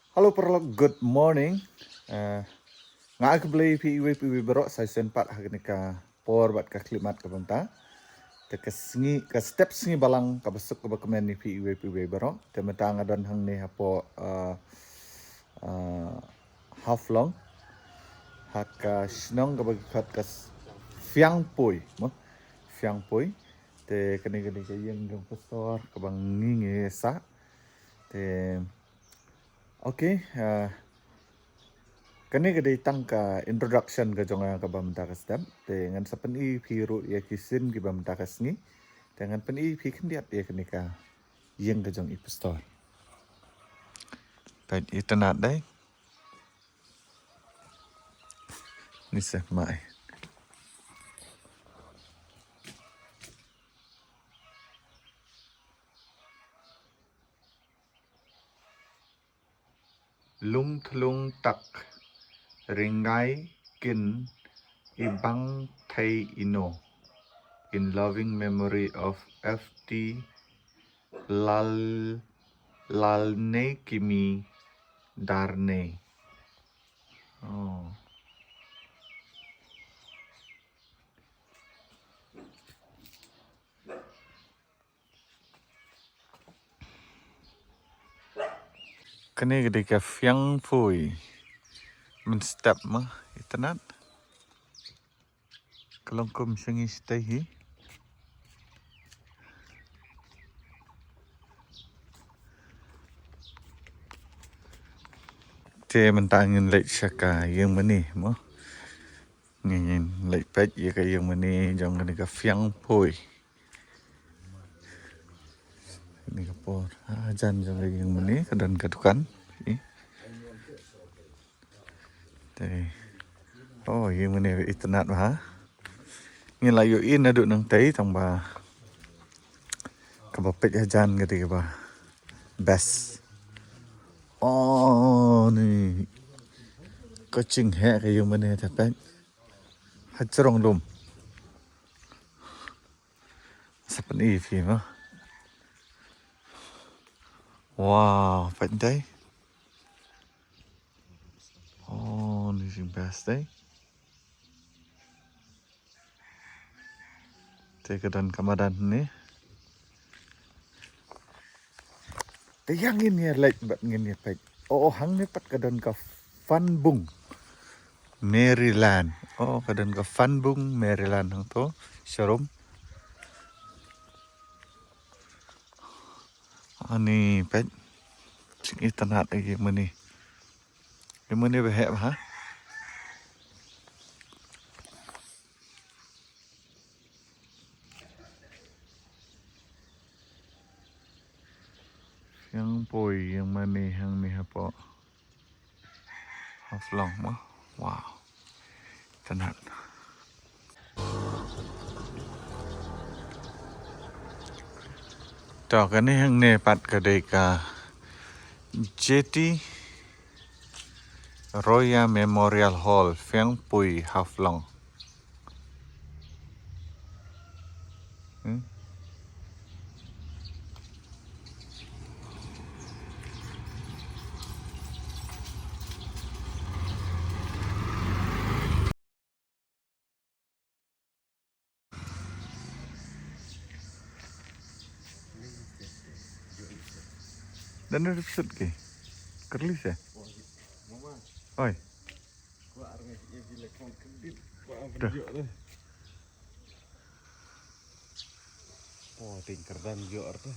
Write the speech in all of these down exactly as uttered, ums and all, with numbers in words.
Hello paralok, good morning. Eh, nga ai khublei phi iwei pa iwei baroh sa shisien pat ha kane ka por bad ka khyllipmat kaba mynta. Te ka sngi, ka step sngi balang kaba suk kaba kmen ïa phi iwei pa iwei baroh. Te mynta nga don hangne hapoh, eh, eh, Haflong, ha ka shnong kaba ki khot ka s-, Fiangpui, mo? Fiangpui. Te kane ka dei ka ïing jong pastor kaba ngi ngi sah. Te, okay, ah, kane ka dei tang ka introduction ka jong nga kaba mynta ka step. Te ngan sa pyni phi ruh ïa ki sien kiba mynta ka sngi. Te ngan pyni phi khyndiat ïa kane ka ïing ka jong i pastor. Peit, itynnad dei. Ni se mai. Lung thlung tak ringai kin i bang thei ino. In loving memory of F T Lal, Lalne Kimi Darne. Oh. Kane ka dei ka Fiangpui. Mynstep ma, itynnad. Ka long kum sha ngi shatei hi. Te mynta ngin leit sha ka ïing mane mo. Ngin leit peit ïa ka ïing mane jong kane ka Fiangpui. Kane ka por. Ah, hajan jong ka ïing mane, ka don ka dukan. Eh. Te. Oh, ïing mane itynnad bha. Ngi la ïohi naduh nangtei tang ba kaba peit hajan ka dei kaba best. Oh, ni. Ka jingeh ka ïing mane te peit. Ha jrong lum. Sa pyni phi mo. Wow, peit dei. Oh, ni jingbas dei. Te ka don ka madan ni. Te ïa ngin ïa leit bad ngin ïa peit. Oh, oh, hangne pat ka don ka Fanbung Maryland. Oh, ka don ka Fanbung Maryland hangto. Sharum. Ani peit. Jingitynnad ïa mane. Ïa mane ba heh bha. Fiangpui ïing mane hangne hapoh Haflong mo. Wow. Itynnad. To kane hangne pat ka dei ka Jetty Roya Memorial Hall, Fiangpui, Haflong. Hmm? Dan ada episode ke? Kerlis ya? Oi. Dah. Oh, tingkar dan jor tu.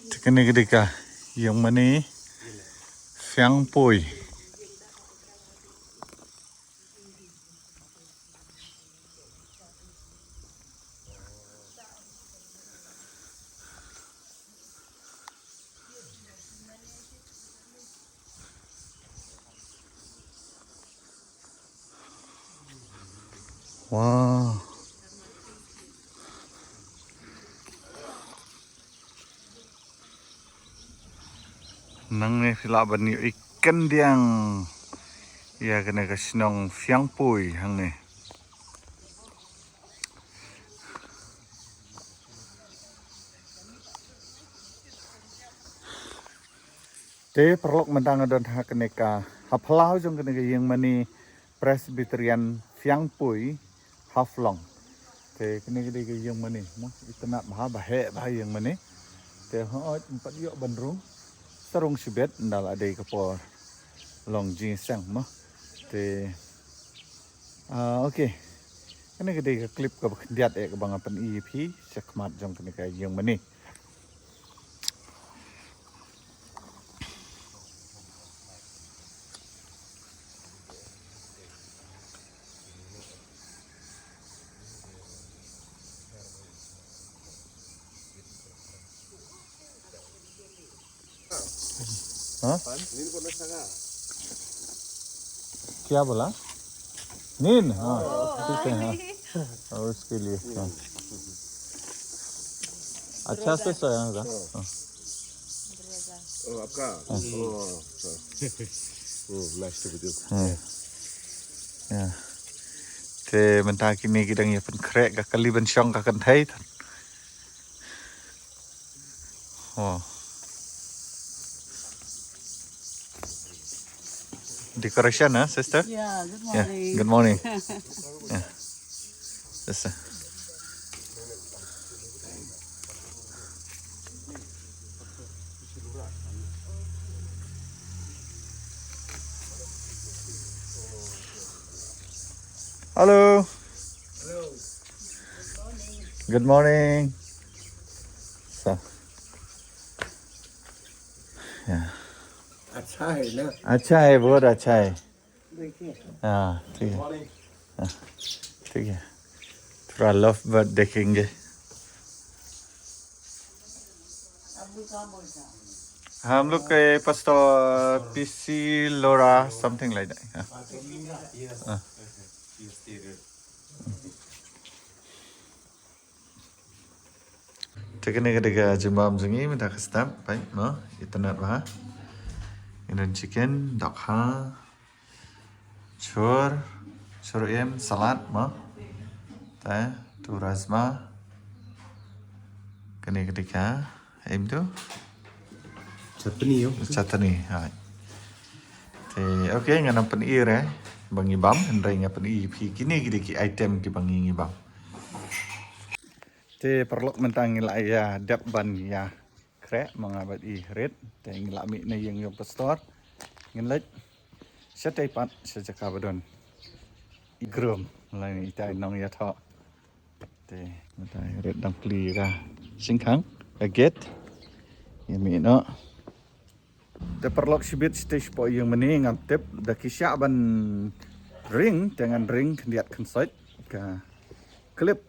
Te kane ka dei ka ïing mane Fiangpui. Wow. Nangne phi lah ban ïohi khyndiat ïa kane ka shnong Fiangpui hangne. Te paralok, mynta nga don ha kane ka, ha phyllaw jong kane ka ïing mane Presbyterian Fiangpui Haflong. Te kane ka dei ka ïing mane mo, itynnad bha, ba heh bha ïing mane. Te hooid, ym pat ïoh ban rung, sa rung shibit ynda la dei ka por long jingïaseng mo. Te, ah, okay. Kane ka dei ka clip kaba khyndiat eh kaba nga pyni ïa phi shakhmat jong kane ka ïing mane. हाँ? क्या बोला? नींद? हाँ, ठीक है, हाँ। और उसके लिए, हाँ। अच्छा से सोया होगा। हाँ। ओ, आपका? हाँ। ओ, अच्छा। हम्म, nice to meet you। हाँ। या। Te mynta kine ki dang ïa pynkhreh ka kali ban shong ka kynthei. Oh. Decoration, huh, sister? Yeah, good morning. Yeah, good morning. Yeah. Sister. Hello. Hello. Good morning. So, yeah. अच्छा है ना? अच्छा है, बहुत अच्छा है। देखिए। हाँ, ठीक है। हाँ, ठीक है। थोड़ा love bird देखेंगे। हम लोग के पास तो पीसी लोरा something like that। हाँ। हाँ। Te kane ka dei ka jingbam jong ngi mynta ka step, peit mo, itynnad bha. Ngi don chicken, dohkha, chur, chur im, salad mo. Te tu rajma. Kane ka dei ka, im tu? Chutney, yo. Chutney, hai. Te, okay, ngan ym pyni re ba ngi bam, hynrei nga pyni phi kine ki dei ki item kiba ngi ngi bam. Te paralok, mynta ngi la ïa dep ban ïa khreh, ma nga bad i Rit. Te ngi la mih na ïing jong pastor. Ngin leit shatei pat sha jaka ba don i groom lane itai i nongïathoh. Te mynta i Rit dang plie ka shynrang, ka gate. Ïa mih noh. Te paralok, shibit shatei shapoh ïing mane, ngam tip da ki shah ban ring, te ngan ring khyndiat khynsoit ka clip.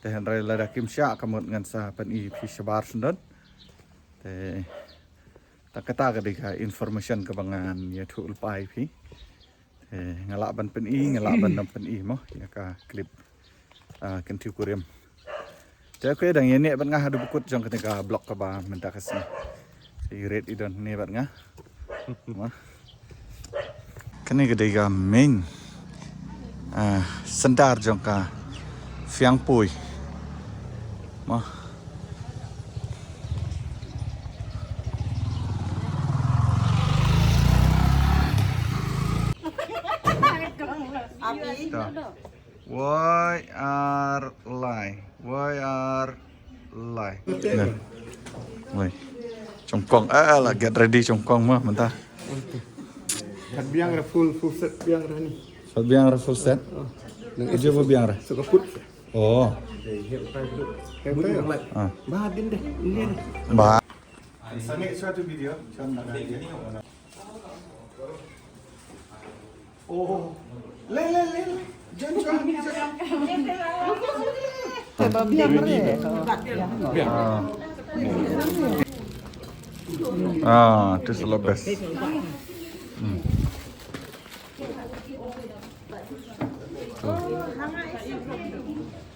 Te hynrei lada kim shah ka mut ngan sa pyni phi shabar shen don. Te ta kata ka dei ka information kaba ngan ïathuh lypa ïa phi. Eh, nga lah ban pyni, nga lah ban ym pyni mo ïa ka clip, ah, kyntiew kurim. Te okay, dang ïa neh bad nga haduh ba kut jong kane ka vlog kaba mynta ka sngi. Te i Rit i don ne bad nga. Mo. Kane ka dei ka main, ah, center jong ka Fiangpui. Mo. Abi. Ta. Why are lie? Why are lie? Why? Chongkong, ah, la get ready chongkong mo mynta. Kat biang ra full, full set biang ra ni. Kat biang ra full set. Nang ije ba biang ra. Suka put. Oh. Hei, hei. Ah. Ba din deh, din deh. Ba. Sangit suatu video, macam mana dia. Oh. Le, le, le, le. Jan, jan, jan. Te ba biang re. Ah, this is the best. Hmm.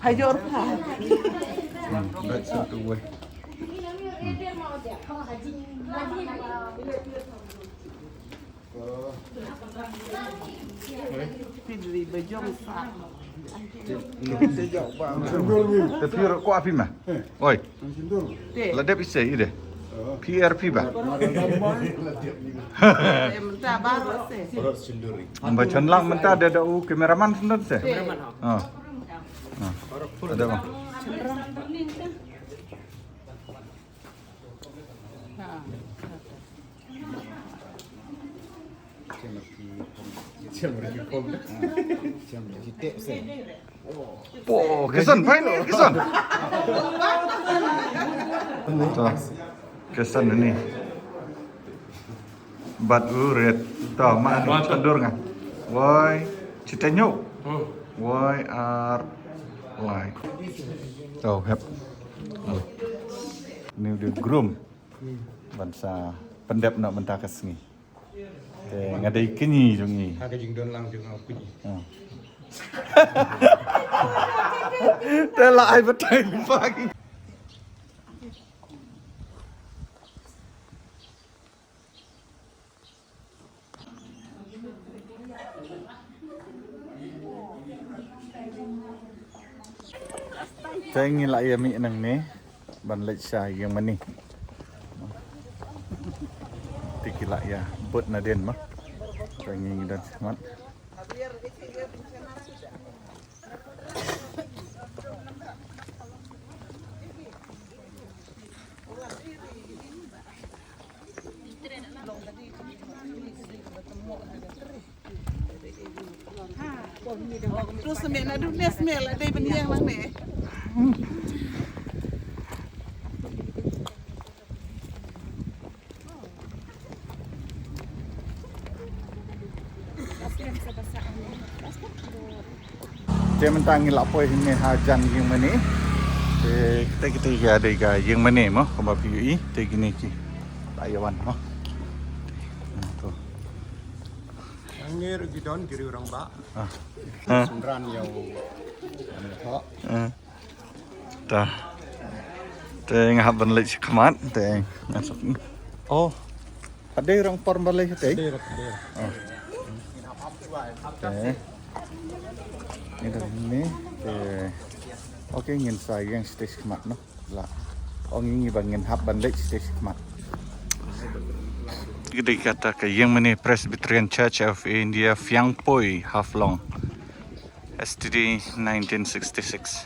Hajor pa. Hmm, baik satu weh. Hmm. Pidri bajong sa. Te phi ruh kwah phi ma. Oi. Te. La dep ise ide. Phi er phi ba. Em ta baru se. Ba chon lang mynta da da u cameraman sendon se. Te. Ah. Ah. Ada ba. Po, kesan, fine, kesan. To, kesan ini. Bat uret. To, ma ni chandur nga. Woi, cita nyuk. Woi, ar, lai. To, hep. Ni udah groom. Ban sa pyndep noh mynta ka sngi. Te nga dei kñi jong ngi. Ha ka jingdon lang jong nga kñi. Ha. Te la ai batai pagi. Te ngi la ïa mih nangne ban leit sha ïing mane. Te ki la ïa bud nadien ma. Te ngi ngi don shakhmat. Terus semel adu nes mel ada benyang lang ne. Te mynta ngi la poi hangne hajan ïing mane. Te kita kita ïa dei ka ïing mane mo kumba phi ïohi te kine ki la ïa wan mo. To. Ngi ruh ki don ki riew rangbah. Ah. Synran ïa u. Ah. Ta. Te nga hap ban leit shakhmat te nga sap. Oh. Ka dei rang por ban leit te. Dei rang, dei rang. Oh. Te. Ni dah ni te. Okay, ngin sa ïeng stage khmat noh. La. Ong ngi ba ngin hap ban leit stage khmat. Ki dei kata ka ïing mane Presbyterian Church of India, Fiangpoi, Haflong. S T D nineteen sixty-six.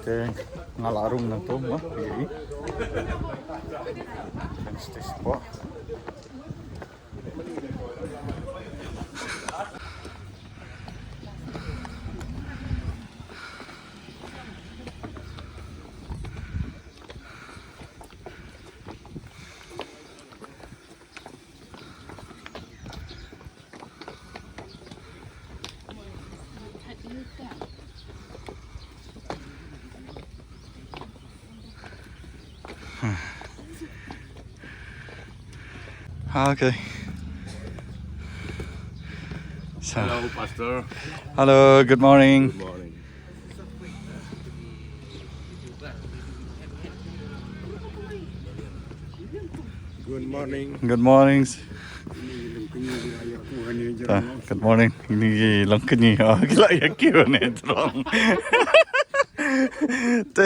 Te nga la rung na to mo, ïa i. Kan stage po. Okay. So, hello, Pastor. Hello, good morning. Good morning. Good morning. Good morning. Ah, good morning. Ini long kñi. Oh, ki la ïa kiew ne jrong. Te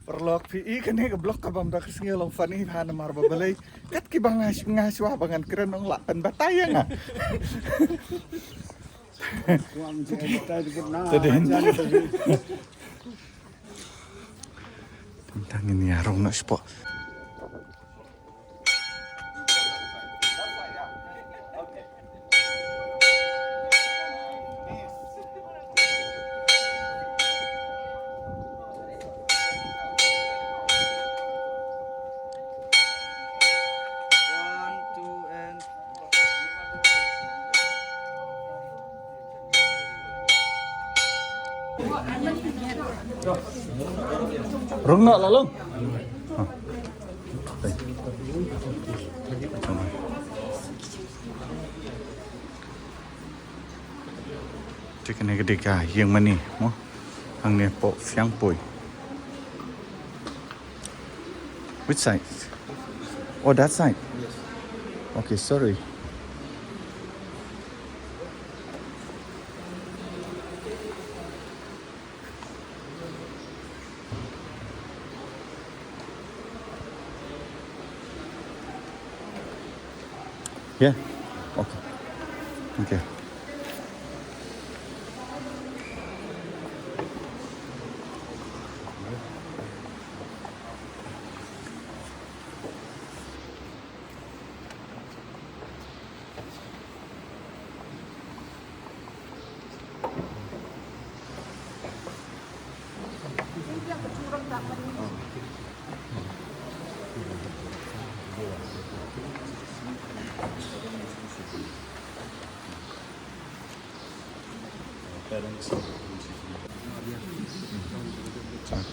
paralok phi i kane ka vlog ka bam da ka sngi long funny ha namar ba balei. Kat ki ba nga nga shuwa ba ngan kren ong la pynbatai ïa nga. Te dei. Tang ngin ïa rung noh shapoh. One, two, and Rung noh la long. Te kane ka dei ka ïing mane mo. Hangne hapoh Fiangpoi. Which side? Oh, that side. Okay, sorry. Yeah. Okay. Okay.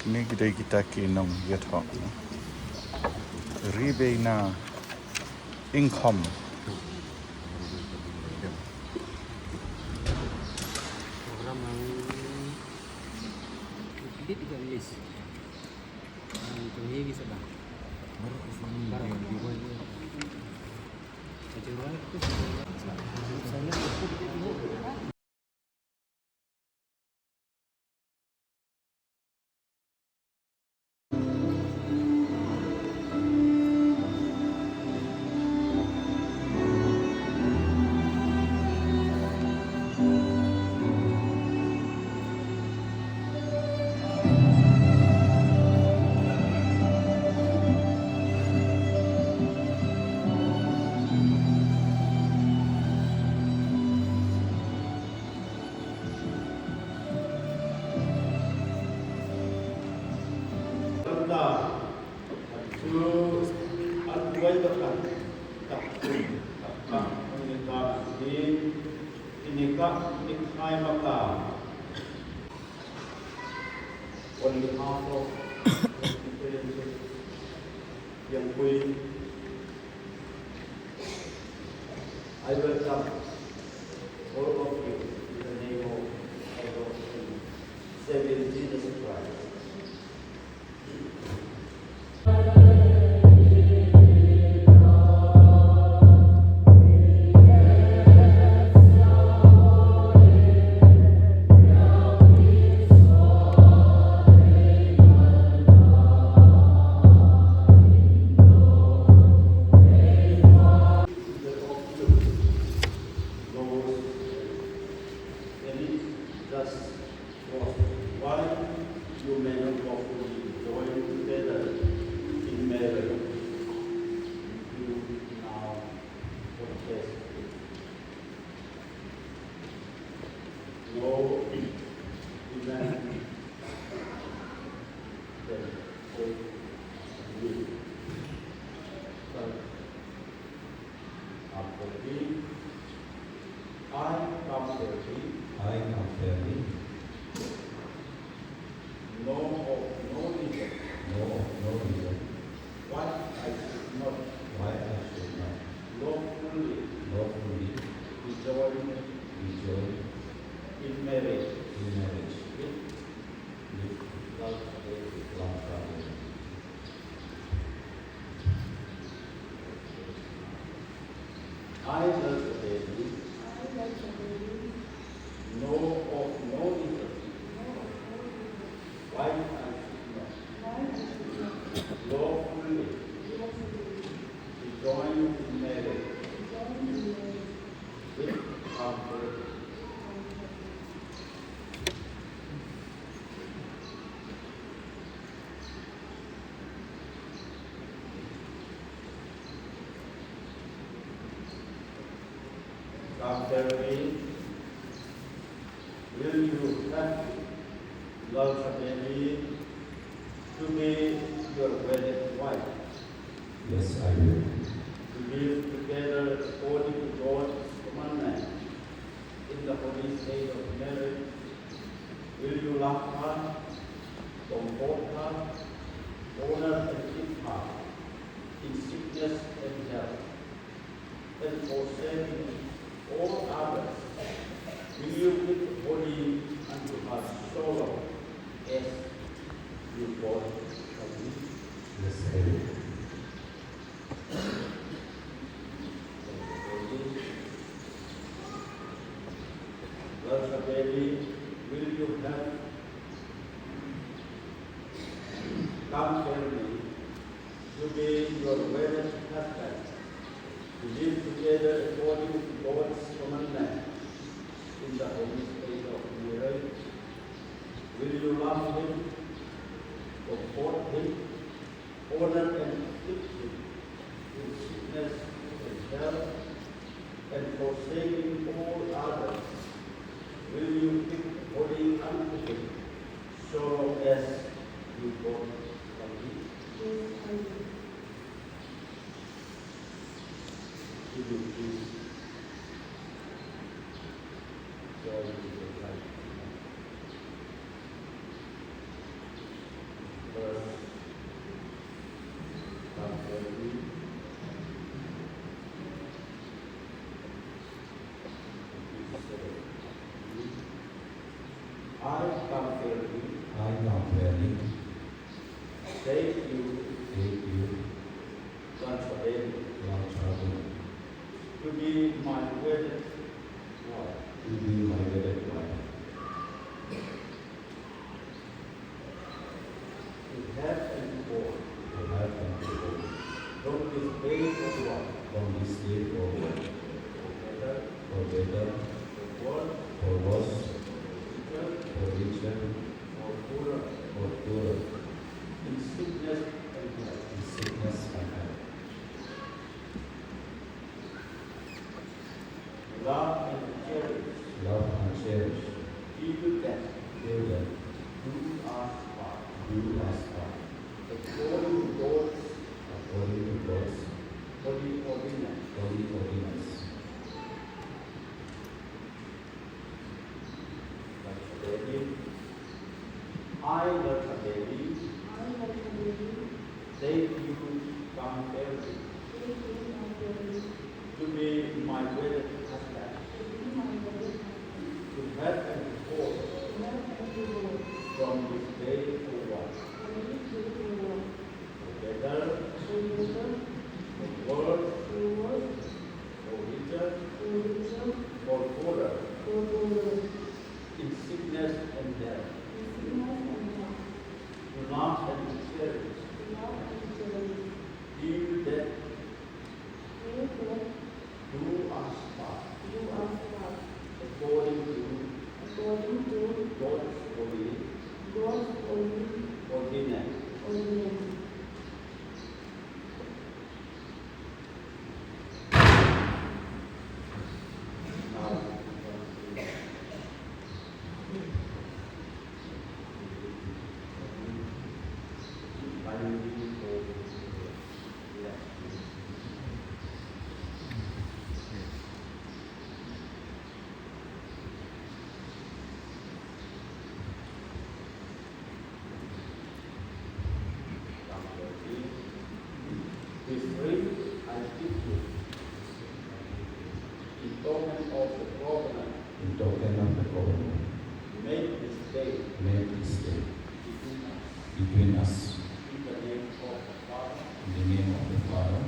Kine ki dei kita ki nongïathoh. Ribena Ingkhom. On behalf of Young Queen, I welcome all of you in the name of our Lord and Savior Jesus Christ. Those, and it just was why you may not lawfully join together in marriage. You now confess it. No, amen. Then say with me. After me, I, Kam Sar Lee, I, Kam Sar Lee, know of no reason, know of no reason, why I should not, why I should not, lawfully, lawfully, be joined, be joined, in marriage, in marriage, with, with Lalsade, Lalsade. I, Lalsade Lee, know of no reason why I should not lawfully be joined in marriage with Kam Sar Lee. Kam Sar Lee, will you accept Lalsade Lee to be your wedded wife? Yes, I will. To live together according to God's commandment in the holy state of marriage. Will you love her, comfort her, honor and keep her, in Will you help Camp Family to be your wedded husband, to live together according to God's commandment in the holy state of marriage? Will you love him, comfort him, honor and equip him in sickness and health, and forsaking all others? Will you keep holding on to him so long as you both agree? Yes, I do. Will you please join me in the flag? First, Camp Family. I, Camp Family, I, Camp Family, take you, take you, Lonshaw Valley, Lonshaw Valley, to be my wedded wife. To be my wedded wife. To have and to hold. To have and to hold. From this day forward. From this day forward. For better. For better. For worse. For worse. For richer. For richer. For poorer. For poorer. In sickness and health. In sickness and health. Love and cherish. Love and cherish. Till death. Till death. Do us part. Do us part. According to God's. According to God's. Holy ordinance. Holy ordinance. Lonshaw Valley. I, Lonshaw Valley, I, Lonshaw Valley, take you, Camp Family, take you, Camp Family, to be my wedded husband, to be my wedded husband, to have and to hold, to have and to hold, from this day forward, from this day forward, for better, for better, for worse, for worse, for richer, for richer, for poorer, for poorer, in sickness and health, in sickness and health, to love and to cherish, to love and to cherish, till death, till death, do us part, do us part, according to, according to, God's holy, God's holy, ordinance, ordinance. This ring I give you in token of the covenant. In token of the covenant. Made this day. Made this day. Between us. Between us. In the name of the Father. In the name of the Father.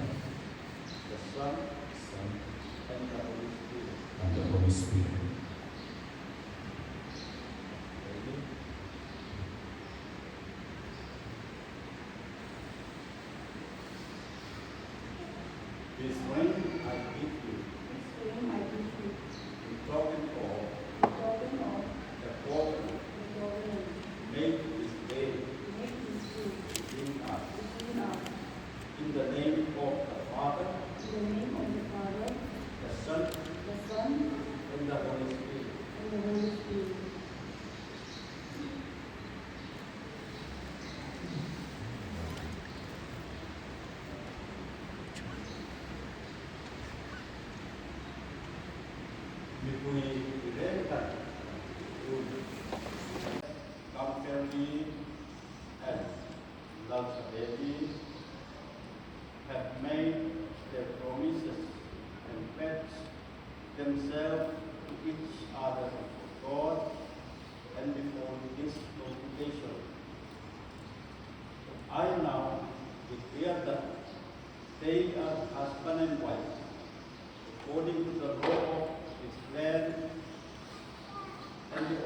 The Son. The Son. And the Holy Spirit. And the Holy Spirit. Thank you. This ring I give you. This ring I give you. In token of. In token of. The covenant. The covenant. Made this day. Made this day.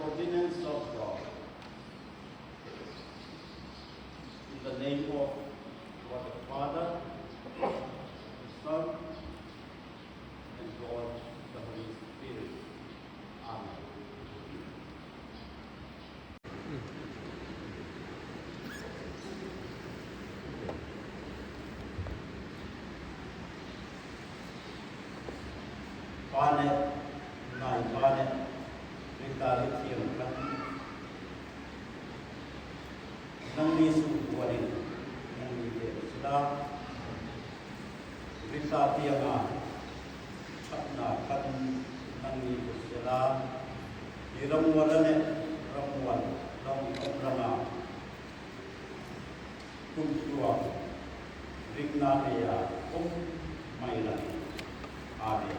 Ordinance of God. In the name of God the Father, the Son, and God the Holy Spirit. Amen. Bane, nai bane, rita rithiam kan, nang ni su buaning, nang ni de sila, rita tianga, chatna kan, nang ni de sila, di ramwalane, ramwal, long omranga, kumtua, ringna ea, um, mailang. Amen.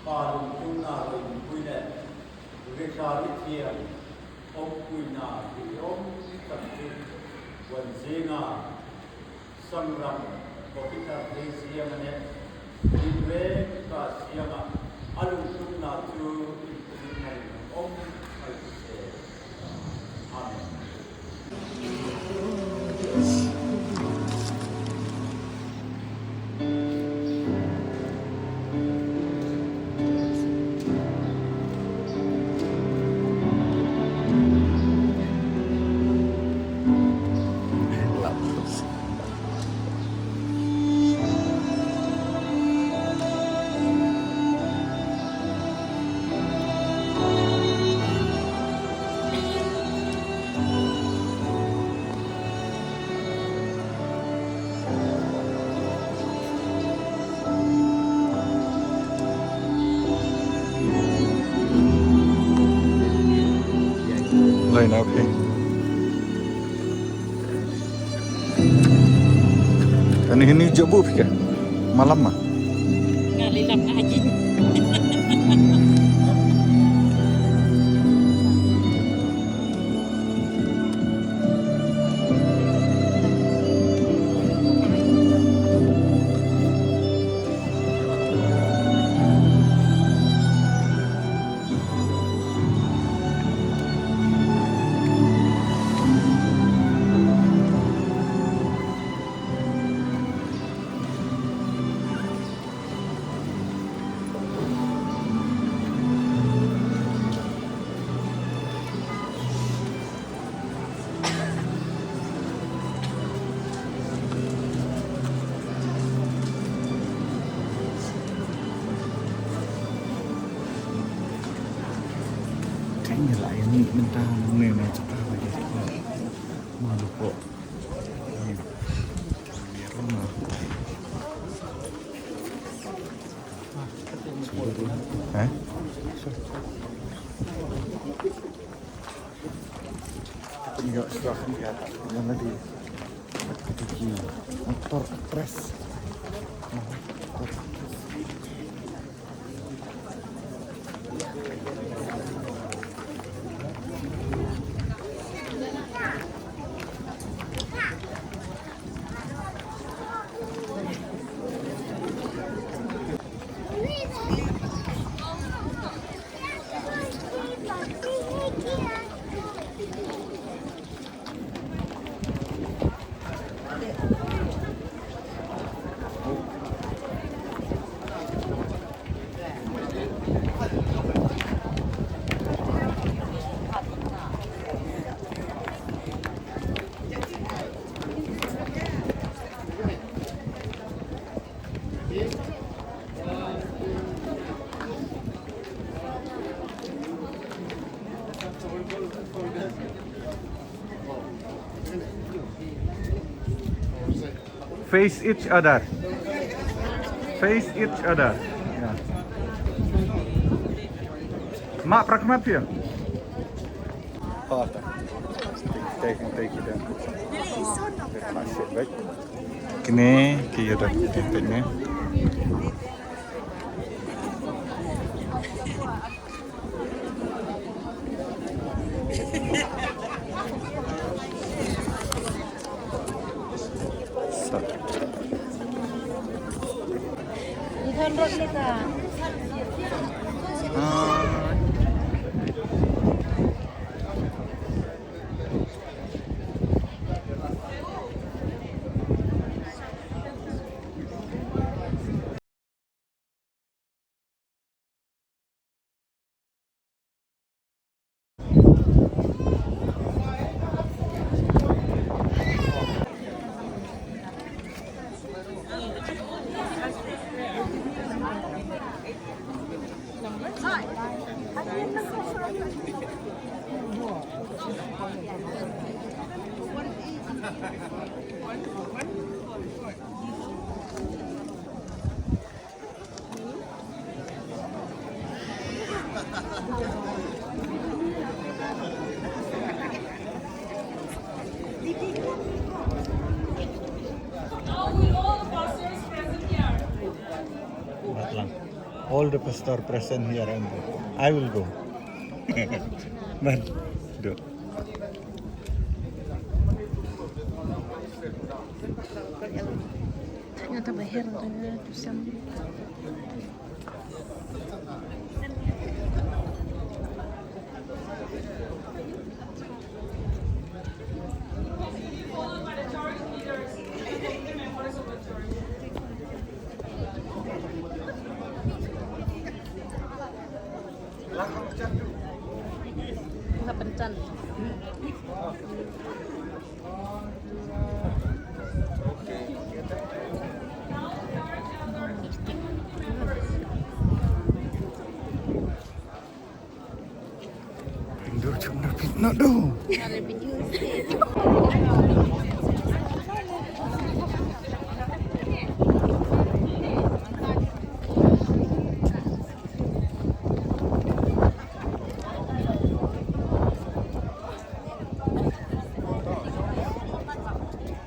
Ba lungkimna roi pui leh, rikha rithiang, ong pui na ki ong, kan ki wan zinga, sangram, ko kita de siang ne, di re ka siang a, alungkimna tu, ong, ai se. Amen. Lain, okay. Kane hini jabu phi ka? Malam ma? Nga lilap aji. Kane la ïa ni mynta nang ne na jaka ba ïa ko. Ma ko. Eh? Motor press. Face each other. Face each other. Yeah. Ma prakmat ya. Take, take, take it down. Kine ki ïa da kine. Now will all the pastors present here. Batlang. All the pastor present here and I will go. Man, do.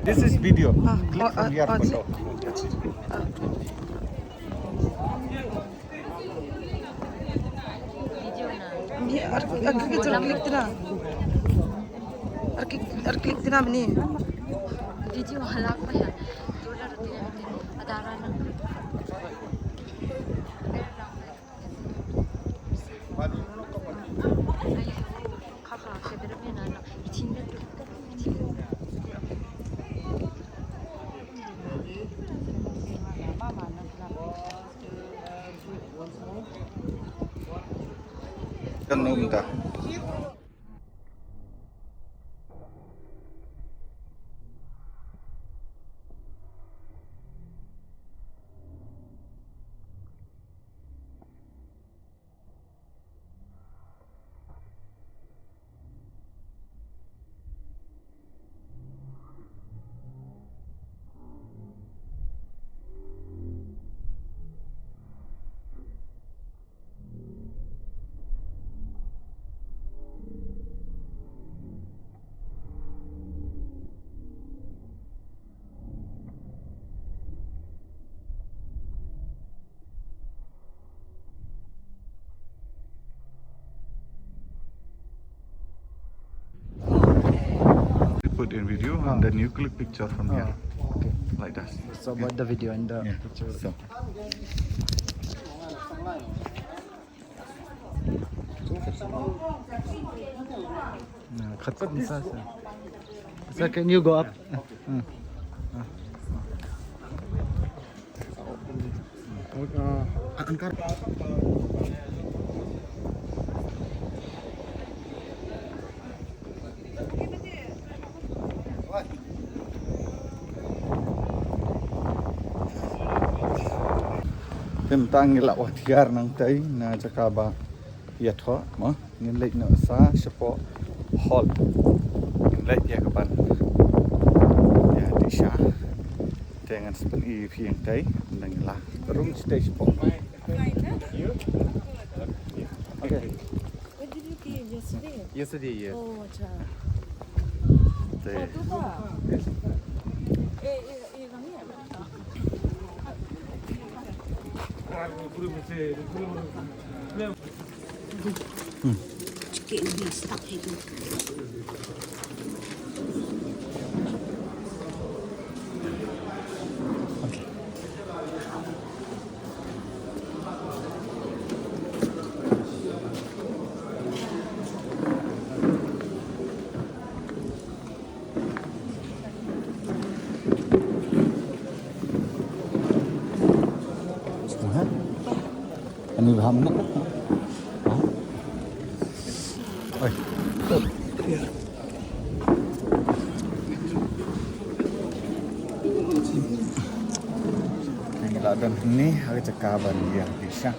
This is video. Ah, click oh, from ah, here, oh, photo. Ah. Ye, ar, ar, click, click, click tena. Ar, click, ar, click tena bini. Video halak pa ya. Dola roti na roti. Adara na. Kan num ta. You put in video and then you click picture from here. Ah, okay. Like that. So about the video and the picture. So. Nah, cut sa. So can you go up? Hmm. Te mynta ngi la wan hiar nangtai na jaka ba ïathoh mo. Ngin leit noh sa shapoh hall. Ngin leit ïa ka ban ïa dih sha. Te ngan sa pyni ïa phi hangtai. Nang la rung stage shapoh. Okay. Where did you came yesterday? Yesterday, yes. Oh, acha. Te. Oh, tu ba. Eh, eh, eh, kami ya? Ani baham na. Oi. Ngi la don hangne ha ka jaka ban ïa dih sha.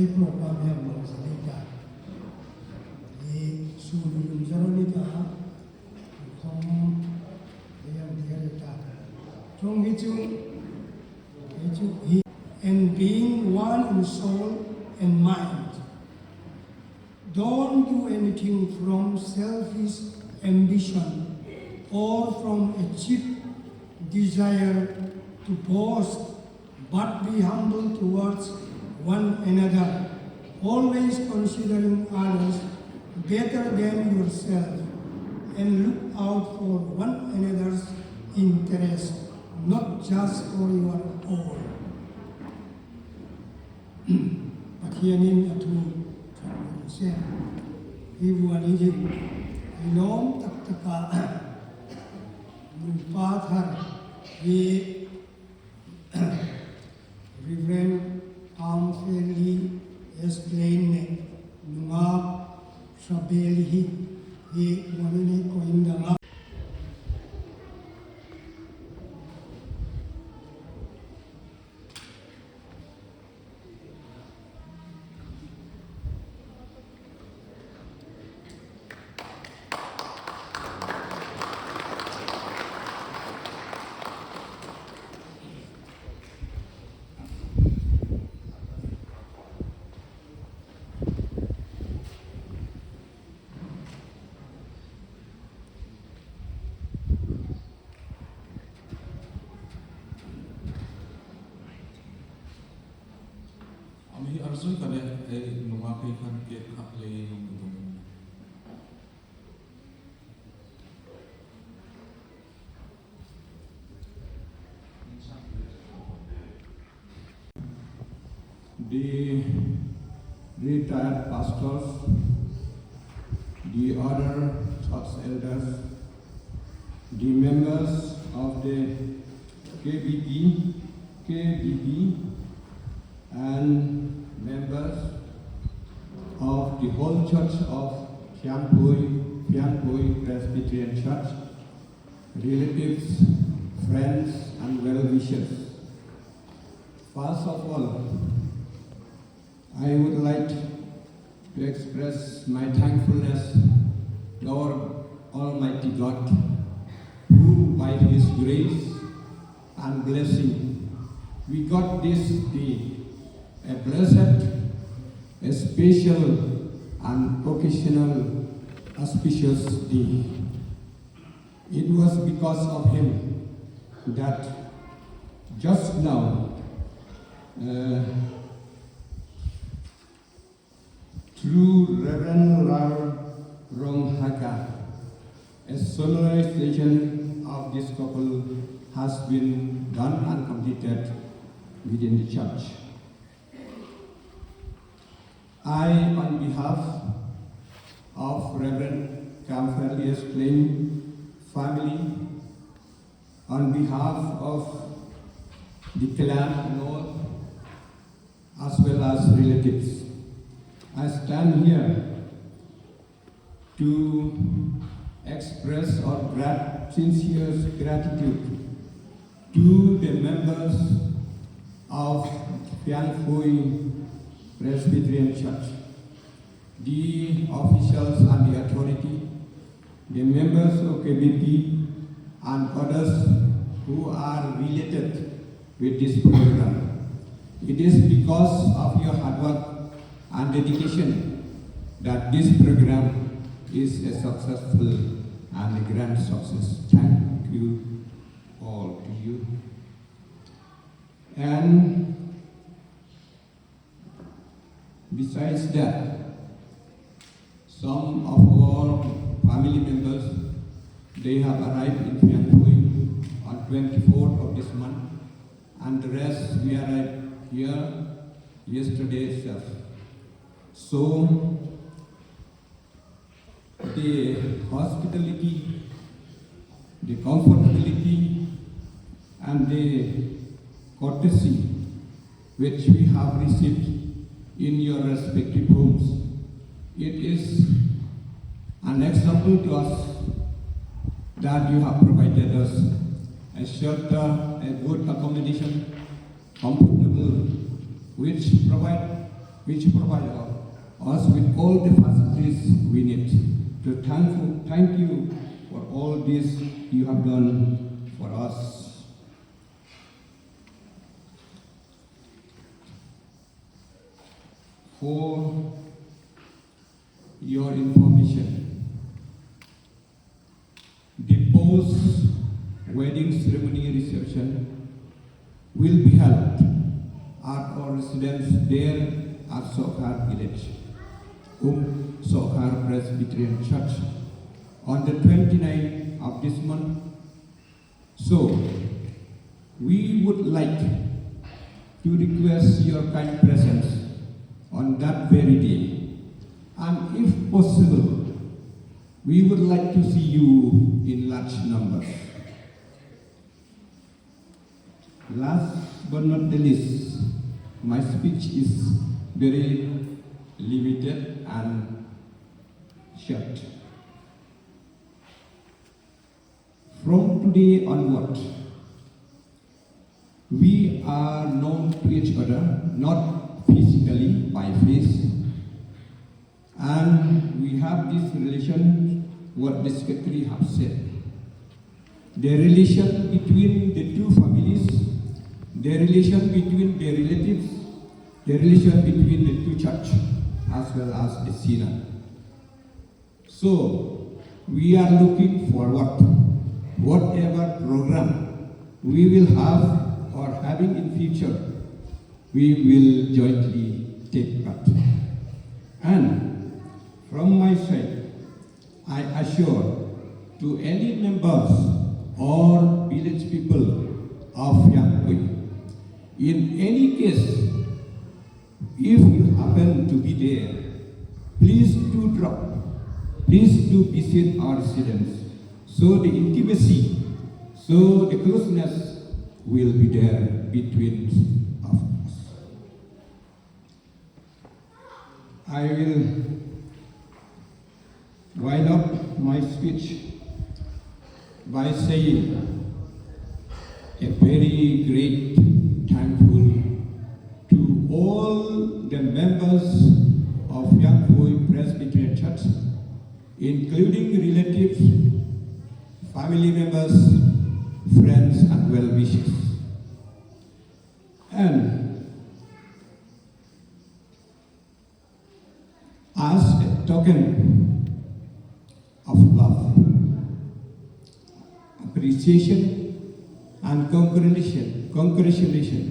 Program yang bang salita. Di sulu yung zero ni ta. Kong yang dia ta. Chong hichu, hichu hi. And being one in soul and mind. Don't do anything from selfish ambition or from a cheap desire to boast, but be humble towards one another, always considering others better than yourself, and look out for one another's interest, not just for your own. Pathian in a thu, sen, hi wan hi jing, hi lom tak taka, mun pa thar, hi Reverend Am Fairly S Plain ne, nunga Shabeli hi, hi wan hi ko indanga. Ami arzui kane, eh, nunga kai kan ke kak le nung kudung. The retired pastors, the other church elders, the members of the K B B, K B B, and members of the whole church of Phiangpui, Phiangpui Presbyterian Church, relatives, friends, and well-wishers. First of all, I would like to express my thankfulness to our Almighty God, who by His grace and blessing, we got this day, a blessed, a special, and occasional auspicious day. It was because of him that just now, uh, through Reverend Rar Rong Haka, a solemnization of this couple has been done and completed within the church. I, on behalf of Reverend Camfrelius Klein family, on behalf of the clan and all, as well as relatives, I stand here to express our grat-, sincere gratitude to the members of Piangpui Presbyterian Church, the officials and the authority, the members of K B P, and others who are related with this program. It is because of your hard work and dedication that this program is a successful and a grand success. Thank you all to you. And besides that, some of our family members, they have arrived in Piangpui on twenty-fourth of this month, and the rest we arrived here yesterday itself. So, the hospitality, the comfortability, and the courtesy which we have received in your respective homes. It is an example to us that you have provided us a shelter, a good accommodation, comfortable, which provide which provide us with all the facilities we need. To thank, thank you for all this you have done for us. For your information, the post wedding ceremony reception will be held at our residence there at Sohkhar Village, Umsohkhar Presbyterian Church, on the twenty-ninth of this month. So, we would like to request your kind presence on that very day, and if possible, we would like to see you in large numbers. Last but not the least, my speech is very limited and short. From today onward, we are known to each other, not physically by face, and we have this relation, what the secretary have said. The relation between the two families, the relation between the relatives, the relation between the two church, as well as the synod. So, we are looking forward, whatever program we will have or having in future, we will jointly take part. And from my side, I assure to any members or village people of Yangpui, in any case, if you happen to be there, please do drop, please do visit our residence. So the intimacy, so the closeness will be there between us. I will wind up my speech by saying a very great thankful to all the members of Yangpui Presbyterian Church, including relatives, family members, friends, and well-wishers. And as a token of love, appreciation, and congratulation, congratulation,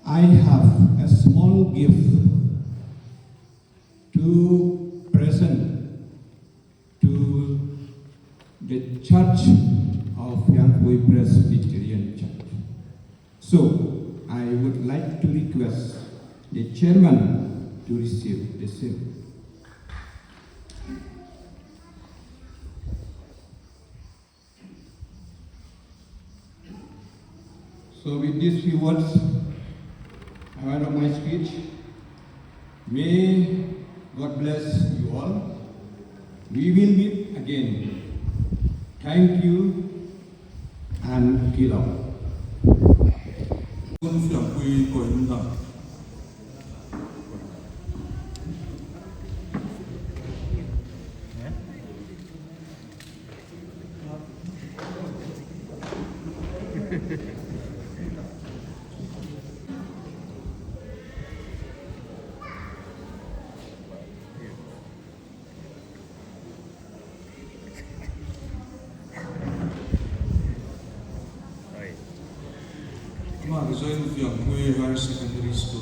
I have a small gift to present to the Church of Yangpui Presbyterian Church. So, I would like to request the chairman to receive the same. So with these few words, I end up my speech. May God bless you all. We will meet again. Thank you and Kilong. Higher Secondary School.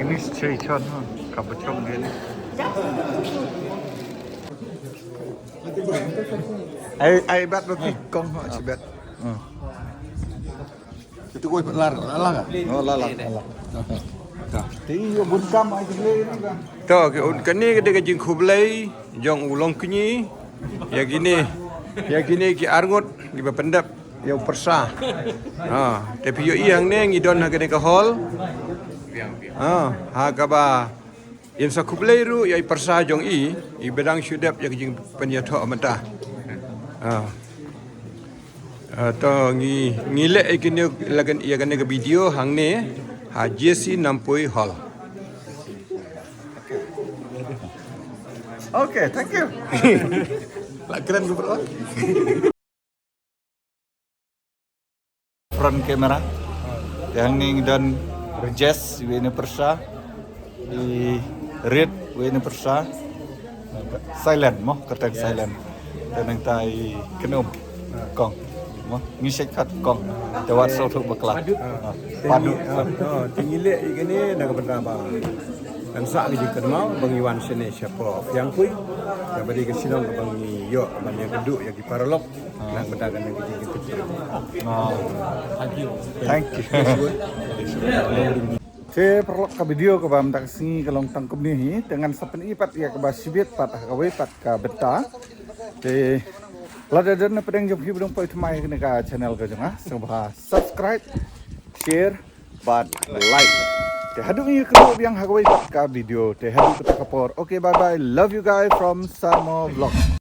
Ni sche chon ha, ka ba chong ni. Ai, ai bat ba pi kong ha, chi bat. Hmm. Itu koi lar, lar ka? Oh, lar, lar, lar. Ka. Ti yo bun kam ai ti le ni ka. To, ke un kane ke de ka jingkhublei jong u Longkñi. Ya kine, ya kine ki arngut ki ba pyndep ya u pyrsa. Ha, te phi ïohi hangne ngi don ha kane ka hall. Ha, ha kaba in sa khublei ruh ya i pyrsa jong i, i ba dang shu dep ya ka jingpynïathoh mynta. Ha. Ah, to ngi, ngi leh ïa kine, la kan, ïa kane ka video hangne ha J C Nampui Hall. Okay, thank you. La kren ko bro. Front camera. Te hangne ngi don Rajesh, iwei na pyrsa. I Rit, iwei na pyrsa. Silent mo, kyrteng silent. Te nangta i Kynum. Kong. Mo, ngi shait khat Kong. Te wat sawthuh bakla. Padu. Ah, padu. Te ngi, ah, oh, te ngi leh ïa kane na ka bynta ba kan sah ka jingkynmaw ba ngi wan shane shapoh Fiangpui. Kaba dei ka shnong kaba ngi ïoh ban ïakynduh ïa ki paralok. Ah. Na ka bynta kane ka jingkynmaw. Ah. Thank you. Te paralok, ka video kaba mynta ka sngi ka long tang kumne hi, te ngan sa pyni pat ïa kaba shibit pat ha kawei pat ka bynta. Te lada don na pdeng jong phi ba dang poi thymmai ha kane ka channel ka jong nga, sngewbha subscribe, share bad like. Te haduh ngi kynduh biang ha kawei pat ka video, te haduh kata ka por. Okay, bye bye. Love you guys from Samo Vlog.